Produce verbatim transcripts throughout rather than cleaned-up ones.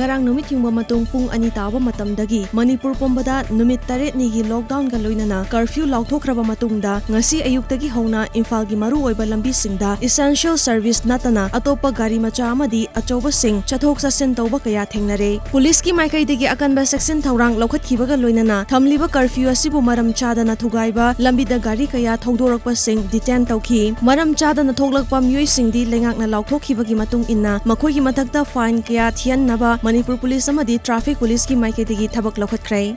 ꯉꯔꯥꯡ ꯅꯨꯃꯤꯠ ꯌꯨꯡꯕ ꯃꯇꯨꯡ ꯄꯨꯡ ꯑꯅꯤ ꯇꯥꯕ ꯃꯇꯝꯗꯒꯤ ꯃꯅꯤꯄꯨꯔ ꯄꯨꯝꯕꯗ ꯅꯨꯃꯤꯠ ꯇꯔꯦꯠꯅꯤꯒꯤ lockdownꯒ ꯂꯣꯏꯅꯅ curfew ꯂꯥꯎꯊꯣꯛꯈ꯭ꯔꯕ ꯃꯇꯨꯡꯗ, ꯉꯁꯤ ꯑꯌꯨꯛꯇꯒꯤ ꯍꯧꯅ ꯏꯝꯐꯥꯜꯒꯤ ꯃꯔꯨꯑꯣꯏꯕ ꯂꯝꯕꯤꯁꯤꯡꯗ essential service ꯅꯠꯇꯅ ꯑꯇꯣꯞꯄ ꯒꯥꯔꯤ ꯃꯆꯥ ꯑꯃꯗꯤ ꯑꯆꯧꯕꯁꯤꯡ ꯆꯠꯊꯣꯛ ꯆꯠꯁꯤꯟ ꯇꯧꯕ ꯀꯌꯥ ꯊꯦꯡꯅꯔꯦ꯫ ꯄꯨꯂꯤꯁꯀꯤ ꯃꯥꯏꯀꯩꯗꯒꯤ ꯑꯀꯟꯕ ꯆꯦꯛꯁꯤꯟ ꯊꯧꯔꯥꯡ ꯂꯧꯈꯠꯈꯤꯕꯒ ꯂꯣꯏꯅꯅ ꯊꯝꯂꯤꯕ curfew ꯑꯁꯤꯕꯨ ꯃꯔꯝ ꯆꯥꯗꯅ ꯊꯨꯒꯥꯏꯕ, ꯂꯝꯕꯤꯗ ꯒꯥꯔꯤ ꯀꯌꯥ ꯊꯧꯗꯣꯔꯛꯄꯁꯤꯡ detain ꯇꯧꯈꯤ꯫ ꯃꯔꯝ ꯆꯥꯗꯅ ꯊꯣꯛꯂꯛꯄ ꯃꯤꯑꯣꯏꯁꯤꯡꯗꯤ ꯂꯩꯉꯥꯛꯅ ꯂꯥꯎꯊꯣꯛꯈꯤꯕꯒꯤ ꯃꯇꯨꯡ ꯏꯟꯅ ꯃꯈꯣꯏꯒꯤ ꯃꯊꯛꯇ fine ꯀꯌꯥ ꯊꯤꯍꯟꯅꯕ ꯃꯅꯤꯄꯨꯔ ꯄꯨꯂꯤꯁ ꯑꯃꯗꯤ traffic ꯄꯨꯂꯤꯁꯀꯤ ꯃꯥꯏꯀꯩꯗꯒꯤ ꯊꯕꯛ ꯂꯧꯈꯠꯈ꯭ꯔꯦ꯫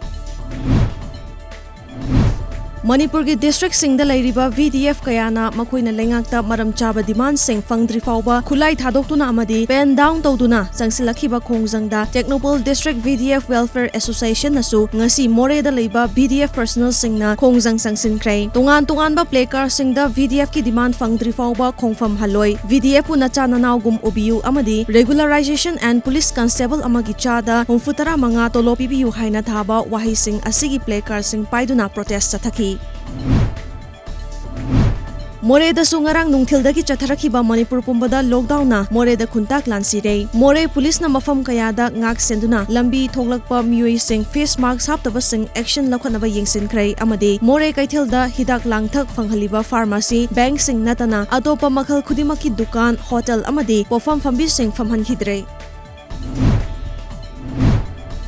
ꯃꯅꯤꯄꯨꯔꯒꯤ districtꯁꯤꯡꯗ ꯂꯩꯔꯤꯕ VDF ꯀꯌꯥꯅ ꯃꯈꯣꯏꯅ ꯂꯩꯉꯥꯛꯇ ꯃꯔꯝ ꯆꯥꯕ demandꯁꯤꯡ ꯐꯪꯗ꯭ꯔꯤ ꯐꯥꯎꯕ ꯈꯨꯠꯂꯥꯏ ꯊꯥꯗꯣꯛꯇꯨꯅ ꯑꯃꯗꯤ pen down ꯇꯧꯗꯨꯅ ꯆꯪꯁꯤꯜꯂꯛꯈꯤꯕ ꯈꯣꯡꯖꯪꯗ Tengnoupal District VDF Welfare Associationꯅꯁꯨ ꯉꯁꯤ ꯃꯣꯔꯦꯗ ꯂꯩꯕ VDF personnelꯁꯤꯡꯅ ꯈꯣꯡꯖꯪ ꯆꯪꯁꯤꯟꯈ꯭ꯔꯦ꯫ ꯇꯣꯉꯥꯟ ꯇꯣꯉꯥꯟꯕ placardꯁꯤꯡꯗ VDFꯀꯤ demand ꯐꯪꯗ꯭ꯔꯤ ꯐꯥꯎꯕ ꯈꯣꯡꯐꯝ ꯍꯜꯂꯣꯏ, VDFꯄꯨ ꯅꯆꯥ ꯅꯅꯥꯎꯒꯨꯝ ꯎꯕꯤꯌꯨ ꯑꯃꯗꯤ regularization and police constable ꯑꯃꯒꯤ ꯆꯥꯗ ꯍꯨꯝꯐꯨ ꯇꯔꯥ ꯃꯉꯥ ꯇꯣꯂꯣꯞ ꯄꯤꯕꯤꯌꯨ ꯍꯥꯏꯅ ꯊꯥꯕ ꯋꯥꯍꯩꯁꯤꯡ ꯑꯁꯤꯒꯤ placardꯁꯤꯡ ꯄꯥꯏꯗꯨꯅ protest ꯆꯠꯊꯈꯤ꯫ ꯃꯣꯔꯦꯗꯁꯨ ꯉꯔꯥꯡ ꯅꯨꯡꯊꯤꯜꯗꯒꯤ ꯆꯠꯊꯔꯛꯈꯤꯕ ꯃꯅꯤꯄꯨꯔ ꯄꯨꯝꯕꯗ lockdownꯅ ꯃꯣꯔꯦꯗ ꯈꯨꯟꯇꯥꯛ ꯂꯥꯟꯁꯤꯔꯦ꯫ ꯃꯣꯔꯦ ꯄꯨꯂꯤꯁꯅ ꯃꯐꯝ ꯀꯌꯥꯗ ꯉꯥꯛ ꯁꯦꯟꯗꯨꯅ ꯂꯝꯕꯤ ꯊꯣꯛꯂꯛꯄ ꯃꯤꯑꯣꯏꯁꯤꯡ face mask ꯍꯥꯞꯇꯕꯁꯤꯡ action ꯂꯧꯈꯠꯅꯕ ꯌꯦꯡꯁꯤꯟꯈ꯭ꯔꯦ ꯑꯃꯗꯤ ꯃꯣꯔꯦ ꯀꯩꯊꯦꯜꯗ ꯍꯤꯗꯥꯛ ꯂꯥꯡꯊꯛ ꯐꯪꯍꯜꯂꯤꯕ pharmacy, bankꯁꯤꯡ ꯅꯠꯇꯅ ꯑꯇꯣꯞꯄ ꯃꯈꯜ ꯈꯨꯗꯤꯡꯃꯛꯀꯤ ꯗꯨꯀꯥꯟ, hotel ꯑꯃꯗꯤ ꯄꯣꯠꯐꯝ ꯐꯝꯕꯤꯁꯤꯡ ꯐꯝꯍꯟꯈꯤꯗ꯭ꯔꯦ꯫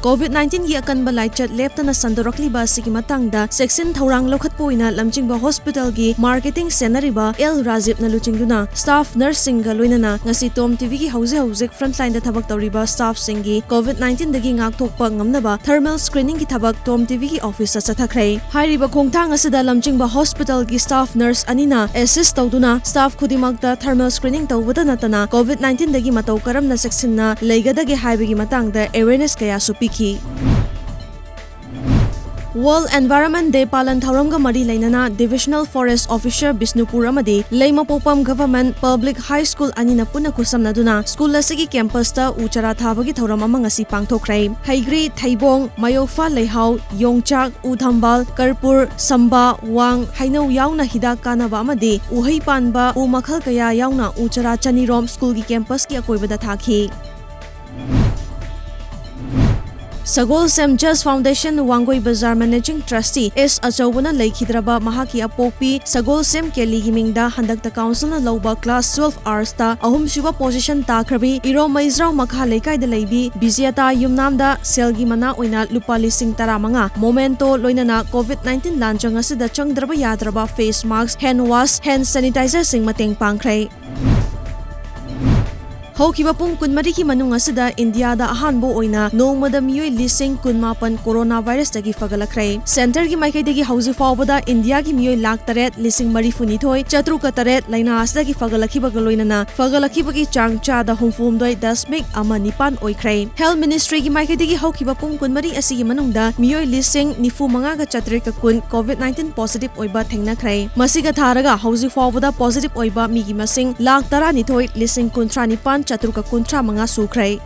COVID nineteenꯒꯤ ꯑꯀꯟꯕ ꯂꯥꯏꯆꯠ ꯂꯦꯞꯇꯅ ꯁꯟꯗꯣꯔꯛꯂꯤꯕ ꯑꯁꯤꯒꯤ ꯃꯇꯥꯡꯗ ꯆꯦꯛꯁꯤꯟ ꯊꯧꯔꯥꯡ ꯂꯧꯈꯠꯄ ꯑꯣꯏꯅ ꯂꯝꯖꯤꯡꯕ hospitalꯒꯤ marketing ꯁꯦꯟꯅꯔꯤꯕ ꯑꯦꯜ ꯔꯥꯖꯤꯕꯅ ꯂꯨꯆꯤꯡꯗꯨꯅ staff nurseꯁꯤꯡꯒ ꯂꯣꯏꯅꯅ ꯉꯁꯤ TOM TVꯒꯤ ꯍꯧꯖꯤꯛ ꯍꯧꯖꯤꯛ frontlineꯗ ꯊꯕꯛ ꯇꯧꯔꯤꯕ staffꯁꯤꯡꯒꯤ COVID nineteenꯗꯒꯤ ꯉꯥꯛꯊꯣꯛꯄ ꯉꯝꯅꯕ thermal screeningꯒꯤ ꯊꯕꯛ TOM TVꯒꯤ officeꯇ ꯆꯠꯊꯈ꯭ꯔꯦ꯫ ꯍꯥꯏꯔꯤꯕ ꯈꯣꯡꯊꯥꯡ ꯑꯁꯤꯗ ꯂꯝꯖꯤꯡꯕ hospitalꯒꯤ staff nurse ꯑꯅꯤꯅ assist ꯇꯧꯗꯨꯅ staff ꯈꯨꯗꯤꯡꯃꯛꯇ thermal screening ꯇꯧꯕꯗ ꯅꯠꯇꯅ COVID nineteenꯗꯒꯤ ꯃꯇꯧ ꯀꯔꯝꯅ ꯆꯦꯛꯁꯤꯟꯅ ꯂꯩꯒꯗꯒꯦ ꯍꯥꯏꯕꯒꯤ ꯃꯇꯥꯡꯗ awareness ꯀꯌꯥꯁꯨ ꯄꯤꯈꯤ꯫ World Environment Day ꯄꯥꯂꯟ ꯊꯧꯔꯝꯒ ꯃꯔꯤ ꯂꯩꯅꯅ Divisional Forest Officer ꯕꯤꯁꯅꯨꯄꯨꯔ ꯑꯃꯗꯤ ꯂꯩꯃꯄꯣꯛꯄꯝ Government Public High School ꯑꯅꯤꯅ ꯄꯨꯟꯅ ꯈꯨꯠꯁꯝꯅꯗꯨꯅ school ꯑꯁꯤꯒꯤ campusꯇ ꯎ ꯆꯥꯔꯥ ꯊꯥꯕꯒꯤ ꯊꯧꯔꯝ ꯑꯃ ꯉꯁꯤ ꯄꯥꯡꯊꯣꯛꯈ꯭ꯔꯦ꯫ ꯍꯩꯒ꯭ꯔꯤ, ꯊꯩꯕꯣꯡ, ꯃꯌꯣꯛꯐꯥ ꯂꯩꯍꯥꯎ, ꯌꯣꯡꯆꯥꯛ, ꯎ ꯊꯝꯕꯥꯜ, ꯀꯔꯄꯨꯔ, ꯁꯝꯕꯥ, ꯋꯥꯡ, ꯍꯩꯅꯧ ꯌꯥꯎꯅ ꯍꯤꯗꯥꯛ ꯀꯥꯟꯅꯕ ꯑꯃꯗꯤ ꯎꯍꯩ ꯄꯥꯟꯕ ꯎ ꯃꯈꯜ ꯀꯌꯥ ꯌꯥꯎꯅ ꯎ ꯆꯥꯔꯥ ꯆꯅꯤꯔꯣꯝ schoolꯒꯤ campusꯀꯤ ꯑꯀꯣꯏꯕꯗ ꯊꯥꯈꯤ꯫ ꯁꯒꯣꯜꯁꯦꯝ Just Foundation ꯋꯥꯡꯒꯣꯏ ꯕꯖꯥꯔ Managing Trustee ꯑꯦꯁ ꯑꯆꯧꯕꯅ ꯂꯩꯈꯤꯗ꯭ꯔꯕ ꯃꯍꯥꯛꯀꯤ ꯑꯄꯣꯛꯄꯤ ꯁꯒꯣꯜꯁꯦꯝ ꯀꯦꯂꯤꯒꯤ ꯃꯤꯡꯗ ꯍꯟꯗꯛꯇ councilꯅ ꯂꯧꯕ class twelve artsꯇ ꯑꯍꯨꯝꯁꯨꯕ position ꯇꯥꯈ꯭ꯔꯕꯤ ꯏꯔꯣꯝ ꯃꯩꯖ꯭ꯔꯥꯎ ꯃꯈꯥ ꯂꯩꯀꯥꯏꯗ ꯂꯩꯕꯤ ꯕꯤꯖꯦꯇꯥ ꯌꯨꯝꯅꯥꯝꯗ ꯁꯦꯜꯒꯤ ꯃꯅꯥ ꯑꯣꯏꯅ ꯂꯨꯄꯥ ꯂꯤꯁꯤꯡ ꯇꯔꯥꯃꯉꯥ, memento ꯂꯣꯏꯅꯅ COVID nineteen ꯂꯥꯟꯖꯪ ꯑꯁꯤꯗ ꯆꯪꯗ꯭ꯔꯕ ꯌꯥꯗ꯭ꯔꯕ face mask, hand wash, hand sanitizerꯁꯤꯡ ꯃꯇꯦꯡ ꯄꯥꯡꯈ꯭ꯔꯦ꯫ ꯍꯧꯈꯤꯕ ꯄꯨꯡ ꯀꯨꯟꯃꯔꯤꯒꯤ ꯃꯅꯨꯡ ꯑꯁꯤꯗ ꯏꯟꯗꯤꯌꯥꯗ ꯑꯍꯥꯟꯕ ꯑꯣꯏꯅ ꯅꯣꯡꯃꯗ ꯃꯤꯑꯣꯏ ꯂꯤꯁꯤꯡ ꯀꯨꯟꯃꯥꯄꯟ corona virusꯇꯒꯤ ꯐꯒꯠꯂꯛꯈ꯭ꯔꯦ꯫ Centreꯒꯤ ꯃꯥꯏꯀꯩꯗꯒꯤ ꯍꯧꯖꯤꯛ ꯐꯥꯎꯕꯗ ꯏꯟꯗꯤꯌꯥꯒꯤ ꯃꯤꯑꯣꯏ ꯂꯥꯈ ꯇꯔꯦꯠ ꯂꯤꯁꯤꯡ ꯃꯔꯤꯐꯨꯅꯤꯊꯣꯏ ꯆꯥꯇ꯭ꯔꯨꯛꯀ ꯇꯔꯦꯠ ꯂꯥꯏꯅꯥ ꯑꯁꯤꯗꯒꯤ ꯐꯒꯠꯂꯛꯈꯤꯕꯒ ꯂꯣꯏꯅꯅ ꯐꯒꯠꯂꯛꯈꯤꯕꯒꯤ ꯆꯥꯡ ꯆꯥꯗ ꯍꯨꯝꯐꯨꯍꯨꯝꯗꯣꯏ ꯗꯁꯃꯤꯛ ꯑꯃ ꯅꯤꯄꯥꯟ ꯑꯣꯏꯈ꯭ꯔꯦ꯫ Health Ministryꯒꯤ ꯃꯥꯏꯀꯩꯗꯒꯤ ꯍꯧꯈꯤꯕ ꯄꯨꯡ ꯀꯨꯟꯃꯔꯤ ꯑꯁꯤꯒꯤ ꯃꯅꯨꯡꯗ ꯃꯤꯑꯣꯏ ꯂꯤꯁꯤꯡ ꯅꯤꯐꯨ ꯃꯉꯥꯒ ꯆꯥꯇ꯭ꯔꯦꯠꯀ ꯀꯨꯟ COVID nineteen positive ꯑꯣꯏꯕ ꯊꯦꯡꯅꯈ꯭ꯔꯦ꯫ ꯃꯁꯤꯒ ꯊꯥꯔꯒ ꯍꯧꯖꯤꯛ ꯐꯥꯎꯕꯗ positive ꯑꯣꯏꯕ ꯃꯤꯒꯤ ꯃꯁꯤꯡ ꯂꯥꯈ ꯇꯔꯥꯅꯤꯊꯣꯏ ꯂꯤꯁꯤꯡ ꯀꯨꯟꯊ꯭ꯔꯥ ꯅꯤꯄꯥꯟ ꯆꯥꯇ꯭ꯔꯨꯛꯀ ꯀꯨꯟꯊ꯭ꯔꯥ ꯃꯉꯥ ꯁꯨꯈ꯭ꯔꯦ꯫